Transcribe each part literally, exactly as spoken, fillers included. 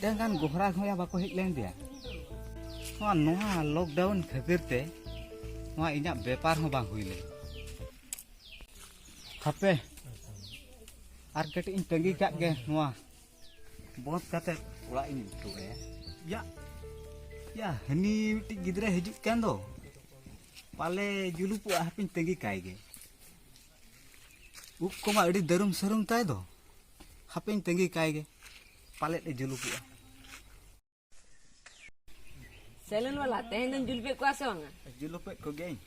ᱢᱤᱫᱴᱟᱝ ᱜᱟᱱ ᱜᱚᱦᱨᱟ ᱜᱷᱚᱭᱟ ᱵᱟᱠᱚ ᱦᱮᱡ ᱞᱮᱱ ᱜᱮᱭᱟ᱾ ᱱᱚᱣᱟ, ᱱᱚᱣᱟ ᱞᱚᱠᱰᱟᱣᱩᱱ ᱠᱷᱟᱹᱛᱤᱨ ᱛᱮ ᱱᱚᱣᱟ ᱤᱧᱟᱹᱜ ᱵᱮᱯᱟᱨ ᱦᱚᱸ ᱵᱟᱝ ᱦᱩᱭ ᱞᱮᱱᱟ᱾ ᱦᱟᱯᱮ, ᱟᱨ ᱠᱟᱹᱴᱤᱡ ᱤᱧ ᱛᱟᱺᱜᱤ ᱠᱟᱜ ᱜᱮ, ᱱᱚᱣᱟ ᱵᱚᱸᱫᱽ ᱠᱟᱛᱮ ᱚᱲᱟᱜ ᱤᱧ ᱩᱴᱷᱟᱹᱣ ᱟᱭᱟ᱾ ᱭᱟ, ᱭᱟ, ᱦᱟᱹᱱᱤ ᱢᱤᱫᱴᱤᱡ ᱜᱤᱫᱽᱨᱟᱹ ᱦᱤᱡᱩᱜ ᱠᱟᱱ ᱫᱚ, ᱯᱟᱞᱮ ᱡᱩᱞᱩᱯᱚᱜᱼᱟ, ᱦᱟᱯᱮᱧ ᱛᱟᱺᱜᱤ ᱠᱟᱭ ᱜᱮ᱾ ᱩᱵ ᱠᱚᱢᱟ ᱟᱹᱰᱤ ᱫᱟᱹᱨᱩᱢ ᱥᱟᱹᱨᱩᱢ ᱛᱟᱭ ᱫᱚ, ᱦᱟᱯᱮᱧ ᱛᱟᱺᱜᱤ ᱠᱟᱭ ᱜᱮ, ᱯᱟᱞᱮᱫ ᱮ ᱡᱩᱞᱩᱯᱚᱜᱼᱟ᱾ ᱥᱮᱞᱩᱱ ᱵᱟᱞᱟ, ᱛᱮᱦᱮᱧ ᱫᱚᱢ ᱡᱩᱞᱩᱯᱮᱫ ᱠᱚᱣᱟ ᱥᱮ ᱵᱟᱝᱟ? ᱡᱩᱞᱩᱯᱮᱫ ᱠᱚᱜᱮᱭᱟᱹᱧ᱾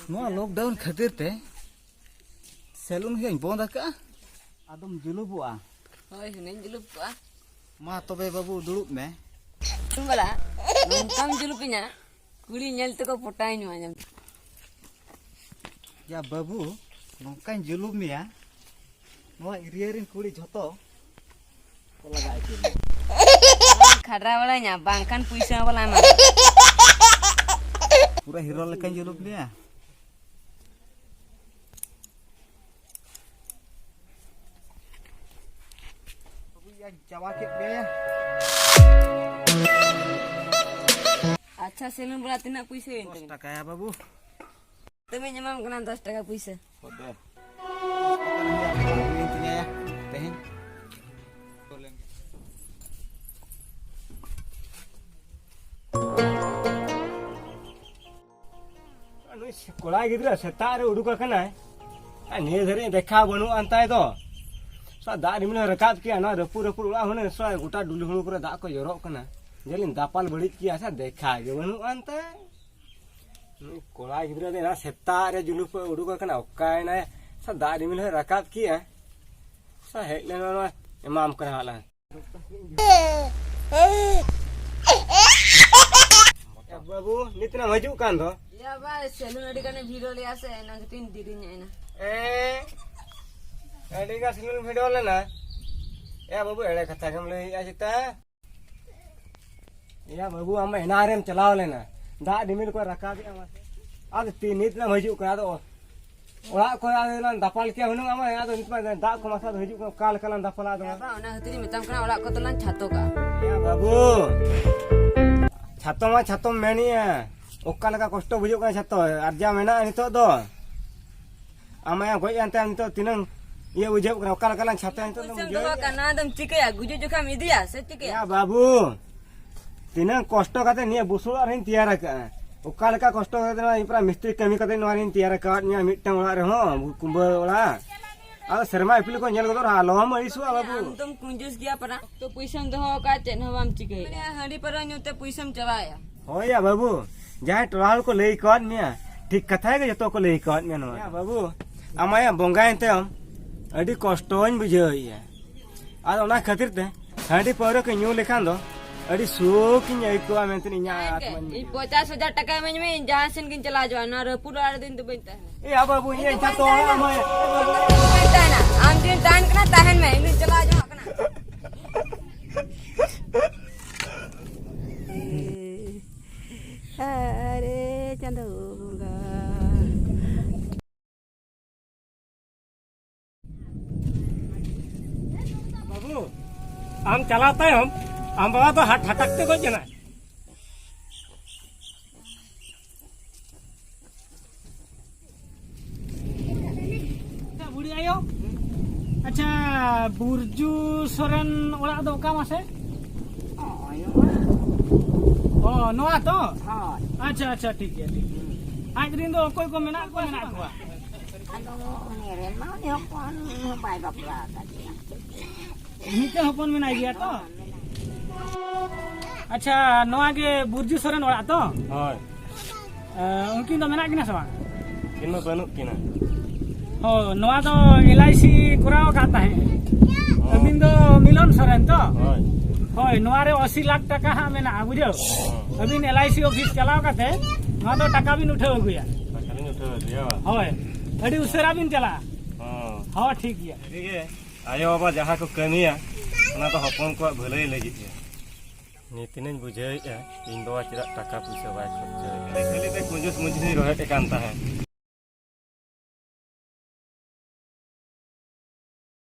ᱱᱚᱣᱟ ᱞᱚᱠᱰᱟᱣᱩᱱ ᱠᱷᱟᱹᱛᱤᱨ ᱛᱮ ᱥᱮᱞᱩᱱ ᱦᱚᱸᱧ ᱵᱚᱱᱫ ᱟᱠᱟᱫᱼᱟ᱾ ᱟᱫᱚᱢ ᱡᱩᱞᱩᱯᱚᱜᱼᱟ? ᱦᱳᱭ, ᱦᱩᱱᱟᱹᱧ ᱡᱩᱞᱩᱯ ᱠᱚᱜᱼᱟ᱾ ᱢᱟ ᱛᱚᱵᱮ ᱵᱟᱹᱵᱩ, ᱫᱩᱲᱩᱵ ᱢᱮ᱾ ᱥᱮᱞᱩᱱ ᱵᱟᱞᱟ, ᱱᱚᱝᱠᱟᱢ ᱡᱩᱞᱩᱯᱤᱧᱟ, ᱠᱩᱲᱤ ᱧᱮᱞ ᱛᱮᱠᱚ ᱯᱚᱴᱟᱣᱤᱧ ᱢᱟ ᱧᱟᱢ᱾ ᱭᱟ ᱵᱟᱹᱵᱩ, ᱱᱚᱝᱠᱟᱧ ᱡᱩᱞᱩᱯ ᱢᱮᱭᱟ, ᱱᱚᱣᱟ ᱮᱨᱤᱭᱟ ᱨᱮᱱ ᱠᱩᱲᱤ ᱡᱷᱚᱛᱚ ᱠᱚ ᱞᱟᱜᱟ ᱟᱹᱪᱩᱨ ᱢᱮᱭᱟ᱾ ᱠᱷᱟᱰᱨᱟ ᱵᱟᱲᱟᱧᱟ, ᱵᱟᱝᱠᱷᱟᱱ ᱯᱩᱭᱥᱟᱹ ᱦᱚᱸ ᱵᱟᱞᱟ ᱮᱢᱟ᱾ ᱯᱩᱨᱟᱹ ᱦᱤᱨᱳ ᱞᱮᱠᱟᱧ ᱡᱩᱞᱩᱯ ᱢᱮᱭᱟ᱾ ᱵᱟᱹᱵᱩ, ᱭᱟᱧ ᱪᱟᱵᱟ ᱠᱮᱫ ᱢᱮᱭᱟ᱾ ᱟᱪᱪᱷᱟ, ᱥᱮᱞᱩᱱ ᱵᱟᱞᱟ, ᱛᱤᱱᱟᱹᱜ ᱯᱩᱭᱥᱟᱹ ᱦᱩᱭᱮᱱ ᱫᱚᱥ ᱛᱟᱵᱮᱱᱟ? ᱴᱟᱠᱟᱭᱟ ᱵᱟᱹᱵᱩ᱾ ᱛᱚᱵᱮᱧ ᱮᱢᱟᱢ ᱠᱟᱱᱟ ᱫᱚᱥ ᱴᱟᱠᱟ ᱯᱩᱭᱥᱟᱹ᱾ ᱠᱷᱚᱫᱮ᱾ ᱛᱮᱦᱮᱧ᱾ ᱱᱩᱭ ᱠᱚᱲᱟ ᱜᱤᱫᱽᱨᱟᱹ ᱥᱮᱛᱟᱜ ᱨᱮ ᱩᱰᱩᱠ ᱟᱠᱟᱱᱟᱭ, ᱟᱨ ᱱᱤᱭᱟᱹ ᱫᱷᱟᱹᱨᱤᱡ ᱫᱮᱠᱷᱟ ᱵᱟᱹᱱᱩᱜ ᱟᱱ ᱛᱟᱭ ᱫᱚ᱾ ᱥᱟ ᱫᱟᱜ ᱨᱤᱢᱤᱞ ᱦᱚᱸ ᱨᱟᱠᱟᱵ ᱠᱮᱜᱼᱟ, ᱱᱚᱣᱟ ᱨᱟᱹᱯᱩᱫ ᱨᱟᱹᱯᱩᱫ ᱚᱲᱟᱜ ᱦᱩᱱᱟᱹᱝ ᱥᱟ ᱜᱚᱴᱟ ᱰᱩᱞᱩ ᱦᱩᱲᱩ ᱠᱚᱨᱮ ᱫᱟᱜ ᱠᱚ ᱡᱚᱨᱚᱜ ᱠᱟᱱᱟ᱾ ᱡᱟᱹᱞᱤᱧ ᱫᱟᱯᱟᱞ ᱵᱟᱹᱲᱤᱡ ᱠᱮᱜᱼᱟ, ᱥᱟ ᱫᱮᱠᱷᱟ ᱜᱮ ᱵᱟᱹᱱᱩᱜ ᱟᱱ ᱛᱟᱭ᱾ ᱱᱩᱭ ᱠᱚᱲᱟ ᱜᱤᱫᱽᱨᱟᱹ ᱫᱚ ᱮᱱᱟᱝ ᱥᱮᱛᱟᱜ ᱨᱮ ᱡᱩᱞᱩᱯ ᱮ ᱩᱰᱩᱠ ᱟᱠᱟᱱᱟ, ᱚᱠᱟᱭᱮᱱᱟᱭ? ᱥᱟ ᱫᱟᱜ ᱨᱤᱢᱤᱞ ᱦᱚᱸᱭ ᱨᱟᱠᱟᱵ ᱠᱮᱜᱼᱟ᱾ ᱥᱟ ᱦᱮᱡ ᱞᱮᱱᱟ, ᱱᱚᱣᱟ ᱮᱢᱟᱢ ᱠᱟᱱᱟ ᱦᱟᱸᱜ ᱞᱟᱝ᱾ ᱮ ᱵᱟᱹᱵᱩ, ᱱᱤᱛ ᱱᱟᱢ ᱦᱤᱡᱩᱜ ᱠᱟᱱ ᱫᱚ? ᱭᱟ ᱵᱟ, ᱥᱮᱞᱩᱱ ᱟᱹᱰᱤ ᱜᱟᱱᱮ ᱵᱷᱤᱲ ᱞᱮᱭᱟ ᱥᱮ, ᱚᱱᱟ ᱠᱷᱟᱹᱛᱤᱨ ᱤᱧ ᱫᱮᱨᱤ ᱧᱚᱜ ᱮᱱᱟ᱾ ᱮ, ᱟᱹᱰᱤ ᱜᱟᱱ ᱥᱮᱞᱩᱱ ᱵᱷᱤᱲ ᱞᱮᱱᱟ? ᱮ ᱵᱟᱹᱵᱩ, ᱮᱲᱮ ᱠᱟᱛᱷᱟ ᱜᱮᱢ ᱞᱟᱹᱭᱮᱜᱼᱟ ᱪᱮᱛᱟ? ᱮᱭᱟ ᱵᱟᱹᱵᱩ, ᱟᱢ ᱢᱟ ᱮᱱᱟᱝ ᱨᱮᱢ ᱪᱟᱞᱟᱣ ᱞᱮᱱᱟ, ᱫᱟᱜ ᱨᱤᱢᱤᱞ ᱠᱚ ᱨᱟᱠᱟᱵᱮᱜᱼᱟ ᱢᱟᱥᱮ, ᱟᱫᱚ ᱛᱤ ᱱᱤᱛ ᱮᱢ ᱦᱤᱡᱩᱜ ᱠᱟᱱᱟ? ᱟᱫᱚ ᱚᱲᱟᱜ ᱠᱚ ᱟᱫᱚ ᱞᱟᱝ ᱫᱟᱯᱟᱞ ᱠᱮᱭᱟ ᱦᱩᱱᱟᱹᱝ, ᱟᱢ ᱟᱫᱚ ᱱᱤᱛ ᱢᱟ ᱫᱟᱜ ᱠᱚ ᱢᱟᱥᱟ ᱫᱚ ᱦᱤᱡᱩᱜ ᱠᱟᱱᱟ, ᱚᱠᱟ ᱞᱮᱠᱟ ᱞᱟᱝ ᱫᱟᱯᱟᱞᱟ ᱟᱫᱚ? ᱵᱟᱵᱟ, ᱚᱱᱟ ᱠᱷᱟᱹᱛᱤᱨ ᱤᱧ ᱢᱮᱛᱟᱢ ᱠᱟᱱᱟ, ᱚᱲᱟᱜ ᱠᱚ ᱛᱟᱞᱟᱝ ᱪᱷᱟᱛᱚ ᱠᱟᱜᱼᱟ᱾ ᱭᱟ ᱵᱟᱹᱵᱩ, ᱪᱷᱟᱛᱚ ᱢᱟ ᱪᱷᱟᱛᱚᱢ ᱢᱮᱱᱮᱜᱼᱟ, ᱚᱠᱟ ᱞᱮᱠᱟ ᱠᱚᱥᱴᱚ ᱵᱩᱡᱷᱟᱹᱜ ᱠᱟᱱᱟ ᱪᱷᱟᱛᱚ, ᱟᱨ ᱡᱟ ᱢᱮᱱᱟᱜᱼᱟ ᱱᱤᱛᱚᱜ ᱫᱚ᱾ ᱟᱢ ᱟᱭᱟ ᱜᱚᱡ ᱮᱱ ᱛᱟᱭᱚᱢ ᱱᱤᱛᱚᱜ ᱛᱤᱱᱟᱹᱝ ᱤᱭᱟᱹ ᱵᱩᱡᱷᱟᱹᱜ ᱠᱟᱱᱟ, ᱚᱠᱟ ᱞᱮᱠᱟ ᱞᱟᱝ ᱪᱷᱟᱛᱚᱭᱟ ᱱᱤᱛᱚᱜ ᱫᱚᱢ ᱯᱩᱭᱥᱟᱹᱢ ᱵᱩᱡᱷᱟᱹᱣ ᱫᱚᱦᱚ ᱮᱫᱟ? ᱠᱟᱜᱼᱟ, ᱱᱚᱣᱟ ᱫᱚᱢ ᱪᱤᱠᱟᱹᱭᱟ? ᱜᱩᱡᱩᱜ ᱡᱚᱠᱷᱟᱢ ᱤᱫᱤᱭᱟ ᱥᱮ ᱪᱤᱠᱟᱹᱭᱟ? ᱭᱟ ᱵᱟᱹᱵᱩ, ᱛᱤᱱᱟᱹᱝ ᱠᱚᱥᱴᱚ ᱠᱟᱛᱮ ᱱᱤᱭᱟᱹ ᱵᱩᱥᱩᱵ ᱚᱲᱟᱜ ᱨᱤᱧ ᱛᱮᱭᱟᱨ ᱟᱠᱟᱫᱼᱟ, ᱚᱠᱟ ᱞᱮᱠᱟ ᱠᱚᱥᱴᱚ ᱠᱟᱛᱮ ᱱᱚᱣᱟ ᱯᱩᱨᱟ ᱢᱤᱥᱛᱨᱤ ᱠᱟᱹᱢᱤ ᱠᱟᱛᱮ ᱱᱚᱣᱟ ᱨᱤᱧ ᱛᱮᱭᱟᱨ ᱟᱠᱟᱫ ᱢᱮᱭᱟ ᱢᱤᱫᱴᱟᱝ ᱚᱲᱟᱜ ᱨᱮᱦᱚᱸ, ᱠᱩᱢᱵᱟᱹ ᱚᱲᱟᱜ᱾ ᱟᱫᱚ ᱥᱮᱨᱢᱟ ᱤᱯᱤᱞ ᱠᱚ ᱧᱮᱞ ᱜᱚᱫᱚᱜ ᱨᱮᱦᱚᱸ ᱟᱞᱚᱢ ᱟᱹᱲᱤᱥᱚᱜᱼᱟ ᱵᱟᱹᱵᱩ᱾ ᱟᱢ ᱫᱚᱢ ᱠᱩᱧᱡᱩᱥ ᱜᱮᱭᱟ ᱯᱟᱨᱟ᱾ ᱛᱚ ᱯᱩᱭᱥᱟᱹᱢ ᱫᱚᱦᱚ ᱟᱠᱟᱫ, ᱪᱮᱫ ᱦᱚᱸ ᱵᱟᱢ ᱪᱤᱠᱟᱹᱭᱟ᱾ ᱢᱟᱱᱮ ᱦᱟᱺᱰᱤ ᱯᱟᱹᱣᱨᱟᱹ ᱧᱩ ᱛᱮ ᱯᱩᱭᱥᱟᱹᱢ ᱪᱟᱵᱟᱭᱟ᱾ ᱦᱳᱭ ᱭᱟ ᱵᱟᱹᱵᱩ, ᱡᱟᱦᱟᱸᱭ ᱴᱚᱞᱟ ᱦᱚᱲ ᱠᱚ ᱞᱟᱹᱭ ᱠᱟᱣᱟᱫ ᱢᱮᱭᱟ, ᱴᱷᱤᱠ ᱠᱟᱛᱷᱟ ᱜᱮ ᱡᱚᱛᱚ ᱠᱚ ᱞᱟᱹᱭ ᱠᱟᱣᱟᱫ ᱢᱮᱭᱟ ᱱᱚᱣᱟ᱾ ᱭᱟ ᱵᱟᱹᱵᱩ, ᱟᱢᱟᱜ ᱭᱟ ᱵᱚᱸᱜᱟᱭᱮᱱ ᱛᱟᱭᱚᱢ ᱟᱹᱰᱤ ᱠᱚᱥᱴᱚᱧ ᱵᱩᱡᱷᱟᱹᱣᱮᱫᱼᱟ᱾ ᱟᱫᱚ ᱚᱱᱟ ᱠᱷᱟᱹᱛᱤᱨ ᱛᱮ ᱦᱟᱺᱰᱤ ᱯᱟᱹᱣᱨᱟᱹ ᱠᱚ ᱧᱩ ᱞᱮᱠᱷᱟᱱ ᱫᱚ ᱟᱹᱰᱤ ᱥᱩᱠᱤᱧ ᱟᱹᱭᱠᱟᱹᱣᱟ ᱢᱮᱱᱛᱮ ᱤᱧᱟᱹᱜ ᱟᱛᱢᱟᱧ ᱤᱧ ᱵᱩᱡᱷᱟᱹᱣᱟ᱾ ᱯᱚᱪᱟᱥ ᱦᱟᱡᱟᱨ ᱴᱟᱠᱟ ᱤᱢᱟᱹᱧ ᱢᱮ, ᱤᱧ ᱡᱟᱦᱟᱸ ᱥᱮᱱ ᱜᱤᱧ ᱪᱟᱞᱟᱣ ᱦᱤᱡᱩᱜᱼᱟ, ᱱᱚᱣᱟ ᱨᱟᱹᱯᱩᱫ ᱚᱲᱟᱜ ᱨᱮᱫᱚ ᱤᱧ ᱫᱚ ᱵᱟᱹᱧ ᱛᱟᱦᱮᱱᱟ᱾ ᱮ ᱭᱟ ᱵᱟᱹᱵᱩ, ᱤᱧ ᱮᱱᱠᱷᱟᱱ ᱛᱚ ᱚᱲᱟᱜ ᱢᱟ ᱵᱟᱹᱧ ᱛᱟᱦᱮᱱᱟ᱾ ᱟᱢ ᱡᱩᱫᱤᱢ ᱛᱟᱦᱮᱱ ᱠᱟᱱᱟ, ᱛᱟᱦᱮᱱ ᱢᱮ, ᱤᱧ ᱫᱚᱧ ᱪᱟᱞᱟᱣ ᱦᱤᱡᱩᱜ ᱠᱟᱱᱟ᱾ ᱟᱨᱮ ᱪᱟᱸᱫᱳ ᱵᱚᱸᱜᱟ᱾ ᱵᱟᱹᱵᱩ, ᱟᱢ ᱪᱟᱞᱟᱣ ᱛᱟᱭᱚᱢ ᱟᱢ ᱵᱟᱵᱟ ᱫᱚ ᱦᱟᱴ ᱦᱟᱴᱟᱠ ᱛᱮ ᱜᱚᱡ ᱮᱱᱟᱭ᱾ ᱟᱪᱪᱷᱟ, ᱵᱩᱲᱦᱤ ᱟᱭᱳ, ᱟᱪᱪᱷᱟ, ᱵᱩᱨᱡᱩ ᱥᱚᱨᱮᱱ ᱚᱲᱟᱜ ᱫᱚ ᱚᱠᱟ ᱢᱟᱥᱮ? ᱱᱚᱜᱼᱚᱭ ᱱᱚᱣᱟ᱾ ᱚ, ᱱᱚᱣᱟ ᱛᱚ? ᱦᱳᱭ᱾ ᱟᱪᱪᱷᱟ, ᱟᱪᱪᱷᱟ, ᱴᱷᱤᱠ ᱜᱮᱭᱟ, ᱴᱷᱤᱠ ᱜᱮᱭᱟ᱾ ᱟᱡ ᱨᱮᱱ ᱫᱚ ᱚᱠᱚᱭ ᱠᱚ ᱢᱮᱱᱟᱜ ᱠᱚᱣᱟ, ᱢᱮᱱᱟᱜ ᱠᱚᱣᱟ? ᱟᱫᱚ ᱩᱱᱤ ᱨᱮᱱ ᱢᱟ ᱩᱱᱤ ᱦᱚᱯᱚᱱ ᱵᱟᱭ ᱵᱟᱯᱞᱟ ᱟᱠᱟᱫᱮᱭᱟ᱾ ᱢᱤᱫᱴᱮᱱ ᱦᱚᱯᱚᱱ ᱢᱮᱱᱟᱭ ᱜᱮᱭᱟ ᱛᱚ? ᱟᱪᱪᱷᱟ, ᱱᱚᱣᱟ ᱜᱮ ᱵᱩᱨᱡᱩ ᱥᱚᱨᱮᱱ ᱚᱲᱟᱜ ᱛᱚ? ᱦᱳᱭ᱾ ᱮ, ᱩᱱᱠᱤᱱ ᱫᱚ ᱢᱮᱱᱟᱜ ᱠᱤᱱᱟ ᱥᱮ ᱵᱟᱝ? ᱩᱱᱠᱤᱱ ᱢᱟ ᱵᱟᱹᱱᱩᱜ ᱠᱤᱱᱟ᱾ ᱦᱳᱭ, ᱱᱚᱣᱟ ᱫᱚ ᱮᱞ ᱟᱭ ᱥᱤ ᱠᱚᱨᱟᱣ ᱟᱠᱟᱫ ᱛᱟᱦᱮᱸᱫ᱾ ᱦᱳᱭ᱾ ᱟᱹᱵᱤᱱ ᱫᱚ ᱢᱤᱞᱚᱱ ᱥᱚᱨᱮᱱ ᱛᱚ? ᱦᱳᱭ᱾ ᱦᱳᱭ, ᱱᱚᱣᱟ ᱨᱮ ᱟᱥᱤ ᱞᱟᱠᱷ ᱴᱟᱠᱟ ᱦᱟᱸᱜ ᱢᱮᱱᱟᱜᱼᱟ, ᱵᱩᱡᱷᱟᱹᱣ? ᱦᱳᱭ᱾ ᱟᱹᱵᱤᱱ ᱮᱞ ᱟᱭ ᱥᱤ ᱚᱯᱷᱤᱥ ᱪᱟᱞᱟᱣ ᱠᱟᱛᱮ ᱱᱚᱣᱟ ᱫᱚ ᱴᱟᱠᱟ ᱵᱤᱱ ᱩᱴᱷᱟᱹᱣ ᱟᱹᱜᱩᱭᱟ᱾ ᱴᱟᱠᱟ ᱞᱤᱧ ᱩᱴᱷᱟᱹᱣ ᱟᱹᱜᱩᱭᱟ, ᱵᱟᱝ? ᱦᱳᱭ, ᱟᱹᱰᱤ ᱩᱥᱟᱹᱨᱟ ᱵᱤᱱ ᱪᱟᱞᱟᱜᱼᱟ᱾ ᱦᱚᱸ᱾ ᱦᱚᱸ, ᱴᱷᱤᱠ ᱜᱮᱭᱟ᱾ ᱥᱟᱹᱨᱤᱜᱮ, ᱟᱭᱳ ᱵᱟᱵᱟ ᱡᱟᱦᱟᱸ ᱠᱚ ᱠᱟᱹᱢᱤᱭᱟ, ᱚᱱᱟ ᱫᱚ ᱦᱚᱯᱚᱱ ᱠᱚᱣᱟᱜ ᱵᱷᱟᱹᱞᱟᱹᱭ ᱞᱟᱹᱜᱤᱫ ᱜᱮ᱾ ᱱᱤᱛ ᱤᱧᱤᱧ ᱵᱩᱡᱷᱟᱹᱣᱮᱫᱼᱟ, ᱤᱧ ᱵᱟᱵᱟ ᱪᱮᱫᱟᱜ ᱴᱟᱠᱟ ᱯᱩᱭᱥᱟᱹ ᱵᱟᱭ ᱠᱷᱚᱨᱪᱟᱭᱮᱫᱼᱟ᱾ ᱠᱷᱟᱹᱞᱤ ᱛᱮ ᱠᱩᱸᱡᱩᱥ ᱢᱩᱸᱡᱩᱥᱤᱧ ᱨᱚᱦᱮᱫ ᱠᱟᱱ ᱛᱟᱦᱮᱸᱫ᱾